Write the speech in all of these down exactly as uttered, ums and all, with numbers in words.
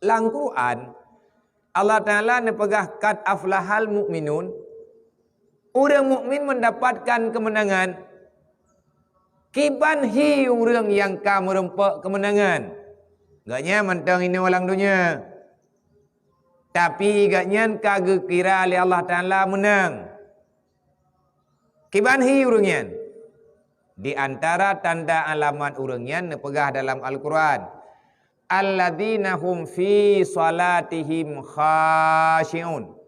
Lam Quran, Allah Taala neupeugah, "Qad aflahal mu'minun." Ureuëng mukmin mendapatkan kemenangan. Kiban hi ureuëng nyang ka meurumpok kemenangan? Gobnyan mantong inoe lam donya, tapi gobnyan ka geukira lé Allah Taala meunang. Kiban hi ureuëng nyan? Di antara tanda alamat ureuëng nyan neupeugah dalam Al-Quran, "Alladzina hum fi salatihim khashi'un."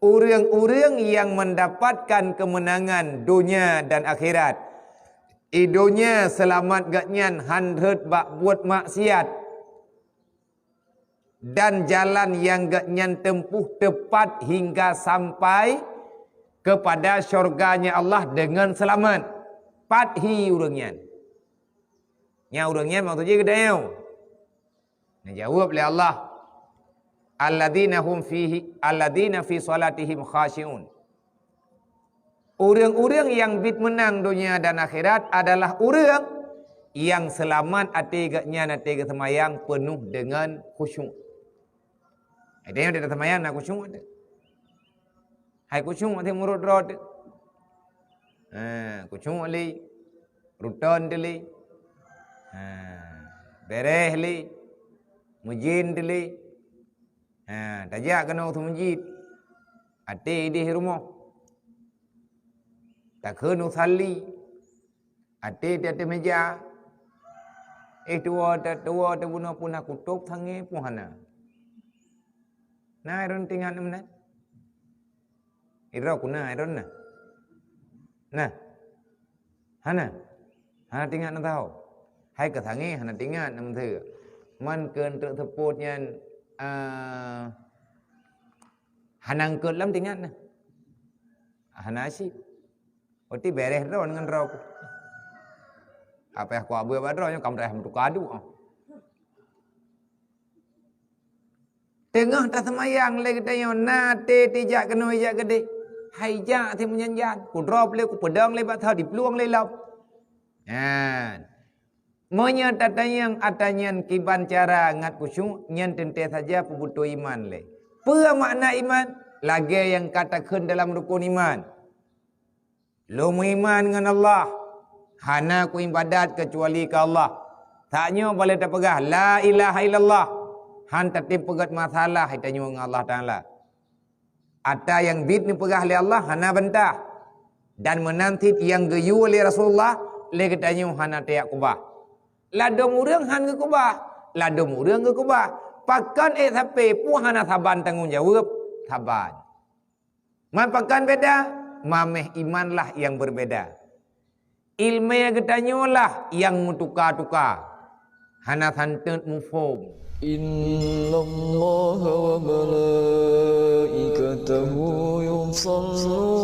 Ureuëng-ureuëng nyang mendapatkan kemenangan donya dan akhirat. Di donya seulamat gobnyan han rhot bak buet maksiat, dan jalan nyang gobnyan tempuh teupat hingga sampai kepada syurga-Nya Allah deungon seulamat. Pat hi ureuëng nyan? Nyang ureuëng nyan maksud jih geutanyoe. Neujaweueb lé Allah, "Alladzina hum fihi, alladzina fi salatihim khashi'un." Ureuëng-ureuëng nyang biet meunang donya dan akhirat adalah ureuëng nyang seulamat até gobnyan até geuseumayang peunoh deungon khusyuk. Até nyoe taseumbayang na khusyuk teuh. Hai khusyuk teuh meurot-rot teuh. Ha, khusyuk lé, ruton teuh lé. Ha, bereh lé, meujén teuh lé. Ha, tajak keunoe u meujid. Até idéh rumoh. Takheun usalli. Até di ateueh meja. Eh, tuwoe, tuwoe, bunoe pun na kutôb sangé pun hana. Na droeneuh teuingat meunan? Idroe ku na droeneuh na? Na? Hana? Hana teuingat na teuh? Hai ka sangé hana teuingat na meunteuek. Man keu treuk seupôt nyan, eh, hana eungkôt lom teuingat na. Hana asyik. Berarti bereh droe ngon droe ku. Apa nyang kuabuet bak droe nyoe ka meudaih meutuka duek. Teungoh taseumayang lé geutanyoe, na até tijak keunoe ijak keudeh. Hai jak si meunyan-nyan, kudrop lé, kupeudong lé bak tho, diplueng lé lom. Nyan. Meunyoe tatanyong ata nyan kiban cara ngat khusyuk, nyan teuntée saja peubeutôi iman lé. Peue makna iman? Lagée nyang ka takheun dalam rukon iman. Lôn meuiman ngon Allah, hana kuibadat keucuali keu Allah. Tanyoe balée tapeugah, "La ilaha illallah," han tatem peugét masalah tanyoe ngon Allah Taala. Ata nyang biet neupeugah lé Allah hana bantah, dan meunan cit nyang geuyue lé Rasulullah lé geutanyoe hana tajak keubah. Ladôm ureuëng han geukeubah, ladôm ureuëng geukeubah. Pakon ék sapeue peue hana saban tanggong jaweueb? Saban. Man pakon beda? Mameh iman lah nyang beubeda. Iéleumé geutanyoe lah nyang meutuka-tuka. Hana santeuet muphom. Innallaha wa malaikatahu yusalluna